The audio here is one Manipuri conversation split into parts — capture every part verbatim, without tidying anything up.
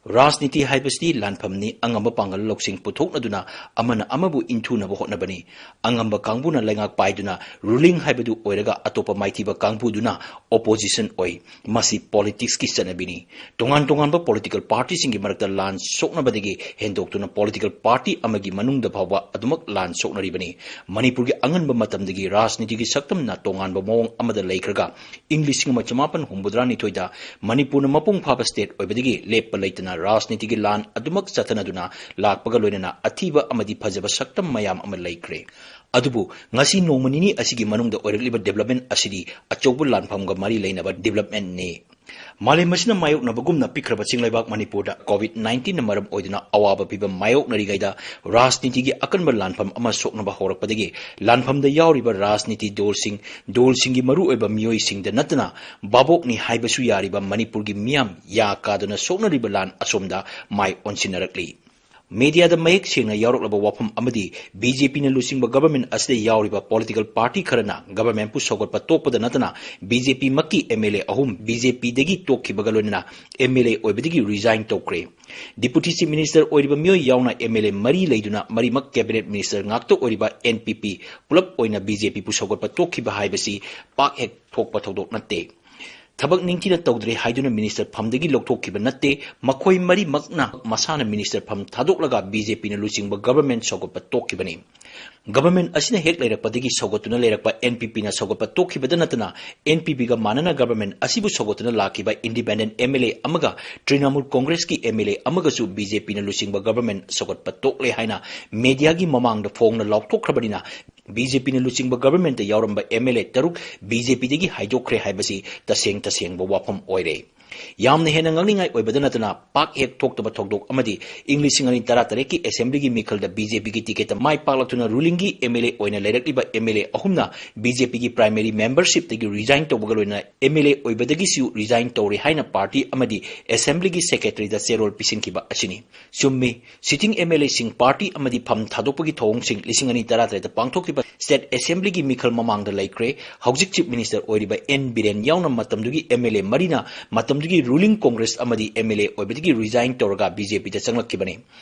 ꯔꯥꯖꯅꯤꯇꯤ ꯍꯥꯏꯕꯁꯤꯗꯤ ꯂꯥꯟꯐꯝꯅꯤ, ꯑꯉꯝꯕ ꯄꯥꯡꯒꯜ ꯂꯧꯁꯤꯡ ꯄꯨꯊꯣꯛꯅꯗꯨꯅ ꯑꯃꯅ ꯑꯃꯕꯨ ꯏꯟꯊꯨꯅꯕ ꯍꯣꯠꯅꯕꯅꯤ꯫ ꯑꯉꯝꯕ ꯀꯥꯡꯕꯨꯅ ꯂꯩꯉꯥꯛ ꯄꯥꯏꯗꯨꯅ ruling ꯍꯥꯏꯕꯗꯨ ꯑꯣꯏꯔꯒ ꯑꯇꯣꯞꯄ ꯃꯥꯏꯊꯤꯕ ꯀꯥꯡꯕꯨꯗꯨꯅ opposition ꯑꯣꯏ꯫ ꯃꯁꯤ politicsꯀꯤ ꯆꯠꯅꯕꯤꯅꯤ꯫ ꯇꯣꯉꯥꯟ ꯇꯣꯉꯥꯟꯕ political partyꯁꯤꯡꯒꯤ ꯃꯔꯛꯇ ꯂꯥꯟ ꯁꯣꯛꯅꯕꯗꯒꯤ ꯍꯦꯟꯗꯣꯛꯇꯨꯅ political party ꯑꯃꯒꯤ ꯃꯅꯨꯡꯗ ꯐꯥꯎꯕ ꯑꯗꯨꯃꯛ ꯂꯥꯟ ꯁꯣꯛꯅꯔꯤꯕꯅꯤ꯫ ꯃꯅꯤꯄꯨꯔꯒꯤ ꯑꯉꯟꯕ ꯃꯇꯝꯗꯒꯤ ꯔꯥꯖꯅꯤꯇꯤꯒꯤ ꯁꯛꯇꯝꯅ ꯇꯣꯉꯥꯟꯕ ꯃꯑꯣꯡ ꯑꯃꯗ ꯂꯩꯈ꯭ꯔꯒ ꯏꯪ ꯂꯤꯁꯤꯡ ꯑꯃ ꯆꯃꯥꯄꯟ ꯍꯨꯝꯐꯨꯇꯔꯥꯅꯤꯊꯣꯏꯗ ꯃꯅꯤꯄꯨꯔꯅ ꯃꯄꯨꯡ ꯐꯥꯕ state ꯑꯣꯏꯕꯗꯒꯤ ꯂꯦꯞꯄ ꯂꯩꯇꯅ ꯔꯥꯖꯅꯤꯇꯤꯒꯤ ꯂꯥꯟ ꯑꯗꯨꯃꯛ ꯆꯠꯊꯅꯗꯨꯅ ꯂꯥꯛꯄꯒ ꯂꯣꯏꯅꯅ ꯑꯊꯤꯕ ꯑꯃꯗꯤ ꯐꯖꯕ ꯁꯛꯇꯝ ꯃꯌꯥꯝ ꯑꯃ ꯂꯩꯈ꯭ꯔꯦ꯫ ꯑꯗꯨꯕꯨ ꯉꯁꯤ ꯅꯣꯡꯃ ꯅꯤꯅꯤ ꯑꯁꯤꯒꯤ ꯃꯅꯨꯡꯗ ꯑꯣꯏꯔꯛꯂꯤꯕ development ꯑꯁꯤꯗꯤ ꯑꯆꯧꯕ ꯂꯥꯟꯐꯝꯒ ꯃꯔꯤ ꯂꯩꯅꯕ developmentꯅꯤ꯫ ꯃꯥꯂꯦꯝ ꯑꯁꯤꯅ ꯃꯥꯌꯣꯛꯅꯕꯒꯨꯝꯅ ꯄꯤꯛꯈ꯭ꯔꯕ ꯆꯤꯡꯂꯩꯕꯥꯛ ꯃꯅꯤꯄꯨꯔꯗ COVID nineteenꯅ ꯃꯔꯝ ꯑꯣꯏꯗꯨꯅ ꯑꯋꯥꯕ ꯐꯤꯚꯝ ꯃꯥꯌꯣꯛꯅꯔꯤꯉꯩꯗ ꯔꯥꯖꯅꯤꯇꯤꯒꯤ ꯑꯀꯟꯕ ꯂꯥꯟꯐꯝ ꯑꯃ ꯁꯣꯛꯅꯕ ꯍꯧꯔꯛꯄꯗꯒꯤ ꯂꯥꯟꯐꯝꯗ ꯌꯥꯎꯔꯤꯕ ꯔꯥꯖꯅꯤꯇꯤ ꯗꯣꯜꯁꯤꯡ, ꯗꯣꯜꯁꯤꯡꯒꯤ ꯃꯔꯨꯑꯣꯏꯕ ꯃꯤꯑꯣꯏꯁꯤꯡꯗ ꯅꯠꯇꯅ ꯚꯥꯕꯣꯛꯅꯤ ꯍꯥꯏꯕꯁꯨ ꯌꯥꯔꯤꯕ ꯃꯅꯤꯄꯨꯔꯒꯤ ꯃꯤꯌꯥꯝ ꯌꯥ ꯀꯥꯗꯨꯅ ꯁꯣꯛꯅꯔꯤꯕ ꯂꯥꯟ ꯑꯁꯣꯝꯗ ꯃꯥꯏ ꯑꯣꯟꯁꯤꯟꯅꯔꯛꯂꯤ꯫ Mediaꯗ ꯃꯌꯦꯛ ꯁꯦꯡꯅ ꯌꯥꯎꯔꯛꯂꯕ ꯋꯥꯐꯝ ꯑꯃꯗꯤ BJPꯅ ꯂꯨꯆꯤꯡꯕ government ꯑꯁꯤꯗ ꯌꯥꯎꯔꯤꯕ political party ꯈꯔꯅ governmentꯄꯨ ꯁꯧꯒꯠꯄ ꯇꯣꯛꯄꯗ ꯅꯠꯇꯅ BJPꯃꯛꯀꯤ MLA ꯑꯍꯨꯝ BJPꯗꯒꯤ ꯇꯣꯛꯈꯤꯕꯒ ꯂꯣꯏꯅꯅ MLA ꯑꯣꯏꯕꯗꯒꯤ resign ꯇꯧꯈ꯭ꯔꯦ꯫ Deputy Chief Minister ꯑꯣꯏꯔꯤꯕ ꯃꯤꯑꯣꯏ ꯌꯥꯎꯅ MLA ꯃꯔꯤ ꯂꯩꯗꯨꯅ ꯃꯔꯤꯃꯛ cabinet minister ꯉꯥꯛꯇ ꯑꯣꯏꯔꯤꯕ NPP ꯄꯨꯂꯞ ꯑꯣꯏꯅ BJPꯄꯨ ꯁꯧꯒꯠꯄ ꯇꯣꯛꯈꯤꯕ ꯍꯥꯏꯕꯁꯤ ꯄꯥꯛ ꯍꯦꯛ ꯊꯣꯛꯄ ꯊꯧꯗꯣꯛ ꯅꯠꯇꯦ꯫ ꯊꯕꯛ ꯅꯤꯡꯊꯤꯅ ꯇꯧꯗ꯭ꯔꯦ ꯍꯥꯏꯗꯨꯅ minister ꯐꯝꯗꯒꯤ ꯂꯧꯊꯣꯛꯈꯤꯕ ꯅꯠꯇꯦ꯫ ꯃꯈꯣꯏ ꯃꯔꯤꯃꯛꯅ ꯃꯁꯥꯅ minister ꯐꯝ ꯊꯥꯗꯣꯛꯂꯒ BJPꯅ ꯂꯨꯆꯤꯡꯕ government ꯁꯧꯒꯠꯄ ꯇꯣꯛꯈꯤꯕꯅꯤ꯫ Government ꯑꯁꯤꯅ ꯍꯦꯛ ꯂꯩꯔꯛꯄꯗꯒꯤ ꯁꯧꯒꯠꯇꯨꯅ ꯂꯩꯔꯛꯄ NPPꯅ ꯁꯧꯒꯠꯄ ꯇꯣꯛꯈꯤꯕꯗ ꯅꯠꯇꯅ NPPꯒ ꯃꯥꯟꯅꯅ government ꯑꯁꯤꯕꯨ ꯁꯧꯒꯠꯇꯨꯅ ꯂꯥꯛꯈꯤꯕ independent MLA ꯑꯃꯒ Trinamool Congressꯀꯤ MLA ꯑꯃꯒꯁꯨ BJPꯅ ꯂꯨꯆꯤꯡꯕ government ꯁꯧꯒꯠꯄ ꯇꯣꯛꯂꯦ ꯍꯥꯏꯅ mediaꯒꯤ ꯃꯃꯥꯡꯗ ꯐꯣꯡꯅ ꯂꯥꯎꯊꯣꯛꯈ꯭ꯔꯕꯅꯤꯅ BJPꯅ ꯂꯨꯆꯤꯡꯕ governmentꯇ ꯌꯥꯎꯔꯝꯕ MLA ꯇꯔꯨꯛ BJPꯗꯒꯤ ꯍꯥꯏꯗꯣꯛꯈ꯭ꯔꯦ ꯍꯥꯏꯕꯁꯤ ꯇꯁꯦꯡ ꯇꯁꯦꯡꯕ ꯋꯥꯐꯝ ꯑꯣꯏꯔꯦ꯫ ꯌꯥꯝꯅ ꯍꯦꯟꯅ ꯉꯛꯅꯤꯡꯉꯥꯏ ꯑꯣꯏꯕꯗ ꯅꯠꯇꯅ ꯄꯥꯛ ꯍꯦꯛ ꯊꯣꯛꯇꯕ ꯊꯧꯗꯣꯛ ꯑꯃꯗꯤ ꯏꯪ ꯂꯤꯁꯤꯡ ꯑꯅꯤ ꯇꯔꯥꯇꯔꯦꯠꯀꯤ assemblyꯒꯤ ꯃꯤꯈꯜꯗ BJPꯒꯤ ticketꯇ ꯃꯥꯏ ꯄꯥꯛꯂꯛꯇꯨꯅ rulingꯒꯤ MLA ꯑꯣꯏꯅ ꯂꯩꯔꯛꯂꯤꯕ MLA ꯑꯍꯨꯝꯅ BJPꯒꯤ primary membershipꯇꯒꯤ resign ꯇꯧꯕꯒ ꯂꯣꯏꯅꯅ MLA ꯑꯣꯏꯕꯗꯒꯤꯁꯨ resign ꯇꯧꯔꯦ ꯍꯥꯏꯅ party ꯑꯃꯗꯤ assemblyꯒꯤ secretaryꯗ ꯆꯦꯔꯣꯜ ꯄꯤꯁꯤꯟꯈꯤꯕ ꯑꯁꯤꯅꯤ꯫ ꯆꯨꯝꯃꯤ, sitting MLAꯁꯤꯡ party ꯑꯃꯗꯤ ꯐꯝ ꯊꯥꯗꯣꯛꯄꯒꯤ ꯊꯧꯑꯣꯡꯁꯤꯡ ꯂꯤꯁꯤꯡ ꯑꯅꯤ ꯇꯔꯥꯇꯔꯦꯠꯇ ꯄꯥꯡꯊꯣꯛꯈꯤꯕ state assemblyꯒꯤ ꯃꯤꯈꯜ ꯃꯃꯥꯡꯗ ꯂꯩꯈ꯭ꯔꯦ꯫ ꯍꯧꯖꯤꯛ chief minister ꯑꯣꯏꯔꯤꯕ N ꯕꯤꯔꯦꯟ ꯌꯥꯎꯅ ꯃꯇꯝꯗꯨꯒꯤ MLA ꯃꯔꯤꯅ ꯃꯇꯝꯗꯨꯒꯤ ꯒꯤ ꯔꯨꯂꯤꯡ ꯀꯣꯡꯒ꯭ꯔꯦꯁ ꯑꯃꯗꯤ ꯑꯦꯝ ꯑꯦꯜ ꯑꯦ ꯑꯣꯏꯕꯗꯒꯤ ꯔꯤꯖꯥꯏꯟ ꯇꯧꯔꯒ ꯕꯤ ꯖꯦ ꯄꯤꯗ ꯆꯪꯂꯛꯈꯤꯕꯅꯤ꯫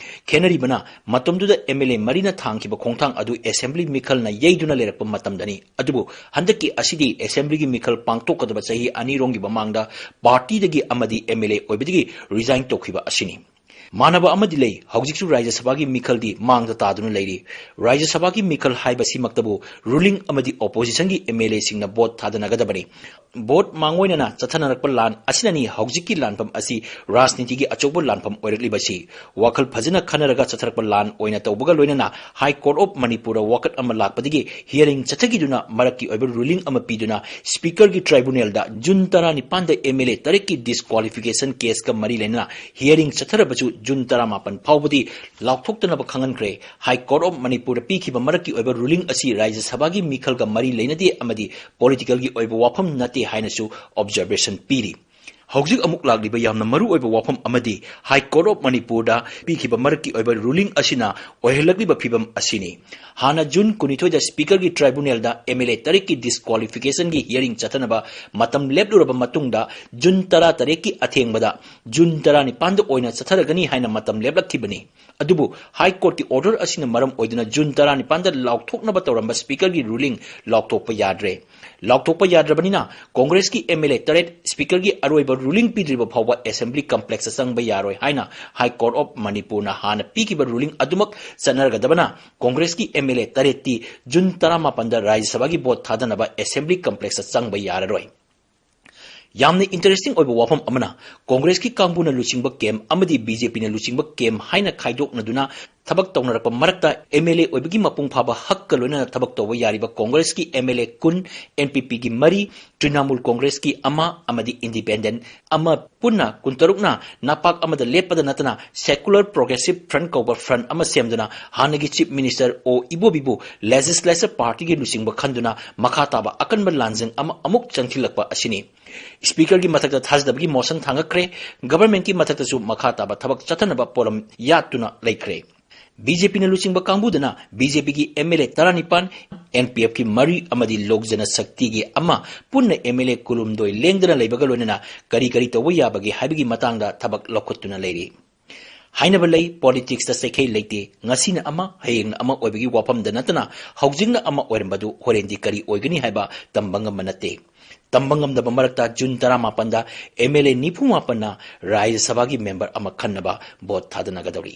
ꯈꯦꯠꯅꯔꯤꯕꯅ, ꯃꯇꯝꯗꯨꯗ ꯑꯦꯝ ꯑꯦꯜ ꯑꯦ ꯃꯔꯤꯅ ꯊꯥꯡꯈꯤꯕ ꯈꯣꯡꯊꯥꯡ ꯑꯗꯨ ꯑꯦꯁꯦꯝꯕ꯭ꯂꯤ ꯃꯤꯈꯜꯅ ꯌꯩꯗꯨꯅ ꯂꯩꯔꯛꯄ ꯃꯇꯝꯗꯅꯤ꯫ ꯑꯗꯨꯕꯨ ꯍꯟꯗꯛꯀꯤ ꯑꯁꯤꯗꯤ ꯑꯦꯁꯦꯝꯕ꯭ꯂꯤꯒꯤ ꯃꯤꯈꯜ ꯄꯥꯡꯊꯣꯛꯀꯗꯕ ꯆꯍꯤ ꯑꯅꯤꯔꯣꯝꯒꯤ ꯃꯃꯥꯡꯗ ꯄꯥꯔꯇꯤꯗꯒꯤ ꯑꯃꯗꯤ ꯑꯦꯝ ꯑꯦꯜ ꯑꯦ ꯑꯣꯏꯕꯗꯒꯤ ꯔꯤꯖꯥꯏꯟ ꯇꯧꯈꯤꯕ ꯑꯁꯤꯅꯤ꯫ ꯃꯥꯟꯅꯕ ꯑꯃꯗꯤ ꯂꯩ, ꯍꯧꯖꯤꯛꯁꯨ ꯔꯥꯖ꯭ꯌ ꯁꯚꯥꯒꯤ ꯃꯤꯈꯜꯗꯤ ꯃꯥꯡꯗ ꯇꯥꯗꯨꯅ ꯂꯩꯔꯤ꯫ ꯔꯥꯖ꯭ꯌ ꯁꯚꯥꯒꯤ ꯃꯤꯈꯜ ꯍꯥꯏꯕꯁꯤꯃꯛꯇꯕꯨ ꯔꯨꯂꯤꯡ ꯑꯃꯗꯤ ꯑꯣꯄꯣꯖꯤꯁꯟꯒꯤ ꯑꯦꯝ ꯑꯦꯜ ꯑꯦꯁꯤꯡꯅ ꯚꯣꯠ ꯊꯥꯗꯅꯒꯗꯕꯅꯤ꯫ ꯚꯣꯠ ꯃꯥꯡꯑꯣꯏꯅꯅ ꯆꯠꯊꯅꯔꯛꯄ ꯂꯥꯟ ꯑꯁꯤꯅꯅꯤ ꯍꯧꯖꯤꯛꯀꯤ ꯂꯥꯟꯐꯝ ꯑꯁꯤ ꯔꯥꯖꯅꯤꯇꯤꯒꯤ ꯑꯆꯧꯕ ꯂꯥꯟꯐꯝ ꯑꯣꯏꯔꯛꯂꯤꯕꯁꯤ꯫ ꯋꯥꯈꯜ ꯐꯖꯅ ꯈꯟꯅꯔꯒ ꯆꯠꯊꯔꯛꯄ ꯂꯥꯟ ꯑꯣꯏꯅ ꯇꯧꯕꯒ ꯂꯣꯏꯅꯅ ꯍꯥꯏ ꯀꯣꯔꯠ ꯑꯣꯐ ꯃꯅꯤꯄꯨꯔꯗ ꯋꯥꯀꯠ ꯑꯃ ꯂꯥꯛꯄꯗꯒꯤ ꯍꯤꯌꯔꯤꯡ ꯆꯠꯊꯈꯤꯗꯨꯅ ꯃꯔꯛꯀꯤ ꯑꯣꯏꯕ ꯔꯨꯂꯤꯡ ꯑꯃ ꯄꯤꯗꯨꯅ ꯁ꯭ꯄꯤꯀꯔꯒꯤ ꯇ꯭ꯔꯥꯏꯕꯨꯅꯦꯜꯗ ꯖꯨꯟ ꯇꯔꯥꯅꯤꯄꯥꯟꯗ ꯑꯦꯝ ꯑꯦꯜ ꯑꯦ ꯇꯔꯦꯠꯀꯤ ꯗꯤꯁꯀ꯭ꯋꯥꯂꯤꯐꯤꯀꯦꯁꯟ ꯀꯦꯁꯀ ꯃꯔꯤ ꯂꯩꯅꯅ ꯍꯤꯌꯔꯤꯡ ꯆꯠꯊꯔꯕꯁꯨ ꯖꯨꯟ ꯇꯔꯥꯃꯥꯄꯟ ꯐꯥꯎꯕꯗꯤ ꯂꯥꯎꯊꯣꯛꯇꯅꯕ ꯈꯪꯍꯟꯈ꯭ꯔꯦ꯫ ꯍꯥꯏ ꯀꯣꯔꯠ ꯑꯣꯐ ꯃꯅꯤꯄꯨꯔꯗ ꯄꯤꯈꯤꯕ ꯃꯔꯛꯀꯤ ꯑꯣꯏꯕ ꯔꯨꯂꯤꯡ ꯑꯁꯤ ꯔꯥꯖ꯭ꯌ ꯁꯚꯥꯒꯤ ꯃꯤꯈꯜꯒ ꯃꯔꯤ ꯂꯩꯅꯗꯦ ꯑꯃꯗꯤ ꯄꯣꯂꯤꯇꯤꯀꯦꯜꯒꯤ ꯑꯣꯏꯕ ꯋꯥꯐꯝ ꯅꯠꯇꯦ ꯍꯥꯏꯅꯁꯨ ꯑꯣꯕꯖꯔꯕꯦꯁꯟ ꯄꯤꯔꯤ꯫ ꯍꯧꯖꯤꯛ ꯑꯃꯨꯛ ꯂꯥꯛꯂꯤꯕ ꯌꯥꯝꯅ ꯃꯔꯨ ꯑꯣꯏꯕ ꯋꯥꯐꯝ ꯑꯃꯗꯤ ꯍꯥꯏ ꯀꯣꯔꯠ ꯑꯣꯐ ꯃꯅꯤꯄꯨꯔꯗ ꯄꯤꯈꯤꯕ ꯃꯔꯛꯀꯤ ꯑꯣꯏꯕ ꯔꯨꯂꯤꯡ ꯑꯁꯤꯅ ꯑꯣꯏꯍꯜꯂꯛꯂꯤꯕ ꯐꯤꯕꯝ ꯑꯁꯤꯅꯤ꯫ ꯍꯥꯟꯅ ꯖꯨꯟ ꯀꯨꯟꯅꯤꯊꯣꯏꯗ ꯁ꯭ꯄꯤꯀꯔꯒꯤ ꯇ꯭ꯔꯥꯏꯕꯨꯅꯦꯜꯗ ꯑꯦꯝ ꯑꯦꯜ ꯑꯦ ꯇꯔꯦꯠꯀꯤ ꯗꯤꯁꯀ꯭ꯋꯥꯂꯤꯐꯤꯀꯦꯁꯟꯒꯤ ꯍꯤꯌꯔꯤꯡ ꯆꯠꯊꯅꯕ ꯃꯇꯝ ꯂꯦꯞꯂꯨꯔꯕ ꯃꯇꯨꯡꯗ ꯖꯨꯟ ꯇꯔꯥ ꯇꯔꯦꯠꯀꯤ ꯑꯊꯦꯡꯕꯗ ꯖꯨꯟ ꯇꯔꯥꯅꯤꯄꯥꯟꯗ ꯑꯣꯏꯅ ꯆꯠꯊꯔꯒꯅꯤ ꯍꯥꯏꯅ ꯃꯇꯝ ꯂꯦꯞꯂꯛꯈꯤꯕꯅꯤ꯫ ꯑꯗꯨꯕꯨ ꯍꯥꯏ ꯀꯣꯔꯠꯀꯤ ꯑꯣꯔꯗꯔ ꯑꯁꯤꯅ ꯃꯔꯝ ꯑꯣꯏꯗꯨꯅ ꯖꯨꯟ ꯇꯔꯥꯅꯤꯄꯥꯟꯗ ꯂꯥꯎꯊꯣꯛꯅꯕ ꯇꯧꯔꯝꯕ ꯁ꯭ꯄꯤꯀꯔꯒꯤ ꯔꯨꯂꯤꯡ ꯂꯥꯎꯊꯣꯛꯄ ꯌꯥꯗ꯭ꯔꯦ꯫ ꯂꯥꯎꯊꯣꯛꯄ ꯌꯥꯗ꯭ꯔꯕꯅꯤꯅ ꯀꯣꯡꯒ꯭ꯔꯦꯁꯀꯤ ꯑꯦꯝ ꯑꯦꯜ ꯑꯦ ꯇꯔꯦꯠ ꯁ꯭ꯄꯤꯀꯔꯒꯤ ꯑꯔꯣꯏꯕ ꯔꯨꯂꯤꯡ ꯄꯤꯗ꯭ꯔꯤꯕ ꯐꯥꯎꯕ ꯑꯦꯁꯦꯝꯕ꯭ꯂꯤ ꯀꯝꯄ꯭ꯂꯦꯛꯁꯇ ꯆꯪꯕ ꯌꯥꯔꯣꯏ ꯍꯥꯏꯅ ꯍꯥꯏ ꯀꯣꯔꯠ ꯑꯣꯐ ꯃꯅꯤꯄꯨꯔꯅ ꯍꯥꯟꯅ ꯄꯤꯈꯤꯕ ꯔꯨꯂꯤꯡ ꯑꯗꯨꯃꯛ ꯆꯠꯅꯔꯒꯗꯕꯅ ꯀꯣꯡꯒ꯭ꯔꯦꯁꯀꯤ ꯑꯦꯝ ꯑꯦꯜ ꯑꯦ ꯇꯔꯦꯠꯇꯤ ꯖꯨꯟ ꯇꯔꯥꯃꯥꯄꯟꯗ ꯔꯥꯖ꯭ꯌ ꯁꯚꯥꯒꯤ ꯚꯣꯠ ꯊꯥꯗꯅꯕ ꯑꯦꯁꯦꯝꯕ꯭ꯂꯤ ꯀꯝꯄ꯭ꯂꯦꯛꯁꯇ ꯆꯪꯕ ꯌꯥꯔꯔꯣꯏ꯫ ꯌꯥꯝꯅ ꯏꯟꯇꯔꯦꯁꯇꯤꯡ ꯑꯣꯏꯕ ꯋꯥꯐꯝ ꯑꯃꯅ, ꯀꯣꯡꯒ꯭ꯔꯦꯁꯀꯤ ꯀꯥꯡꯕꯨꯅ ꯂꯨꯆꯤꯡꯕ ꯀꯦꯝ ꯑꯃꯗꯤ ꯕꯤ ꯖꯦ ꯄꯤꯅ ꯂꯨꯆꯤꯡꯕ ꯀꯦꯝ ꯍꯥꯏꯅ ꯈꯥꯏꯗꯣꯛꯅꯗꯨꯅ ꯊꯕꯛ ꯇꯧꯅꯔꯛꯄ ꯃꯔꯛꯇ ꯑꯦꯝ ꯑꯦꯜ ꯑꯦ ꯑꯣꯏꯕꯒꯤ ꯃꯄꯨꯡ ꯐꯥꯕ ꯍꯛꯀ ꯂꯣꯏꯅꯅ ꯊꯕꯛ ꯇꯧꯕ ꯌꯥꯔꯤꯕ ꯀꯣꯡꯒ꯭ꯔꯦꯁꯀꯤ ꯑꯦꯝ ꯑꯦꯜ ꯑꯦ ꯀꯨꯟ, ꯑꯦꯟ ꯄꯤ ꯄꯤꯒꯤ ꯃꯔꯤ, ꯇ꯭ꯔꯤꯅꯥꯃꯨꯜ ꯀꯣꯡꯒ꯭ꯔꯦꯁꯀꯤ ꯑꯃ ꯑꯃꯗꯤ ꯏꯟꯗꯤꯄꯦꯟꯗꯦꯟꯠ ꯑꯃ ꯄꯨꯟꯅ ꯀꯨꯟꯇꯔꯨꯛꯅ ꯅꯄꯥꯛ ꯑꯃꯗ ꯂꯦꯞꯄꯗ ꯅꯠꯇꯅ Secular Progressive Front ꯀꯧꯕ ꯐ꯭ꯔꯟꯠ ꯑꯃ ꯁꯦꯝꯗꯨꯅ ꯍꯥꯟꯅꯒꯤ ꯆꯤꯐ ꯃꯤꯅꯤꯁꯇꯔ ꯑꯣ ꯏꯕꯣꯕꯤꯕꯨ ꯂꯦꯖꯤꯁꯂꯦꯆꯔ ꯄꯥꯔꯇꯤꯒꯤ ꯂꯨꯆꯤꯡꯕ ꯈꯟꯗꯨꯅ ꯃꯈꯥ ꯇꯥꯕ ꯑꯀꯟꯕ ꯂꯥꯟꯖꯪ ꯑꯃ ꯑꯃꯨꯛ ꯆꯪꯁꯤꯜꯂꯛꯄ ꯑꯁꯤꯅꯤ꯫ ꯁ꯭ꯄꯤꯀꯔꯒꯤ ꯃꯊꯛꯇ ꯊꯥꯖꯗꯕꯒꯤ ꯃꯣꯁꯟ ꯊꯥꯡꯒꯠꯈ꯭ꯔꯦ꯫ ꯒꯚꯔꯟꯃꯦꯟꯠꯀꯤ ꯃꯊꯛꯇꯁꯨ ꯃꯈꯥ ꯇꯥꯕ ꯊꯕꯛ ꯆꯠꯊꯅꯕ ꯄꯣꯠꯂꯝ ꯌꯥꯠꯇꯨꯅ ꯂꯩꯈ꯭ꯔꯦ꯫ ꯕꯤ ꯖꯦ ꯄꯤꯅ ꯂꯨꯆꯤꯡꯕ ꯀꯥꯡꯕꯨꯗꯨꯅ ꯕꯤ ꯖꯦ ꯄꯤꯒꯤ ꯑꯦꯝ ꯑꯦꯜ ꯑꯦ ꯇꯔꯥꯅꯤꯄꯥꯟ, ꯑꯦꯟ ꯄꯤ ꯑꯦꯐꯀꯤ ꯃꯔꯤ ꯑꯃꯗꯤ ꯂꯣꯛ ꯖꯅ ꯁꯛꯇꯤꯒꯤ ꯑꯃ, ꯄꯨꯟꯅ ꯑꯦꯝ ꯑꯦꯜ ꯑꯦ ꯀꯨꯟꯍꯨꯝꯗꯣꯏ ꯂꯦꯡꯗꯅ ꯂꯩꯕꯒ ꯂꯣꯏꯅꯅ ꯀꯔꯤ ꯀꯔꯤ ꯇꯧꯕ ꯌꯥꯕꯒꯦ ꯍꯥꯏꯕꯒꯤ ꯃꯇꯥꯡꯗ ꯊꯕꯛ ꯂꯧꯈꯠꯇꯨꯅ ꯂꯩꯔꯤ꯫ ꯍꯥꯏꯅꯕ ꯂꯩ, ꯄꯣꯂꯤꯇꯤꯛꯁꯇ ꯆꯩꯈꯩ ꯂꯩꯇꯦ, ꯉꯁꯤꯅ ꯑꯃ, ꯍꯌꯦꯡꯅ ꯑꯃ ꯑꯣꯏꯕꯒꯤ ꯋꯥꯐꯝꯗ ꯅꯠꯇꯅ ꯍꯧꯖꯤꯛꯅ ꯑꯃ ꯑꯣꯏꯔꯝꯕꯗꯨ ꯍꯣꯔꯦꯟꯗꯤ ꯀꯔꯤ ꯑꯣꯏꯒꯅꯤ ꯍꯥꯏꯕ ꯇꯝꯕ ꯉꯝꯕ ꯅꯠꯇꯦ꯫ ꯇꯝꯕ ꯉꯝꯗꯕ ꯃꯔꯛꯇ ꯖꯨꯟ ꯇꯔꯥꯃꯥꯄꯟꯗ ꯑꯦꯝ ꯑꯦꯜ ꯑꯦ ꯅꯤꯐꯨ ꯃꯥꯄꯟꯅ ꯔꯥꯖ꯭ꯌ ꯁꯚꯥꯒꯤ ꯃꯦꯝꯕꯔ ꯑꯃ ꯈꯟꯅꯕ ꯚꯣꯠ ꯊꯥꯗꯅꯒꯗꯧꯔꯤ꯫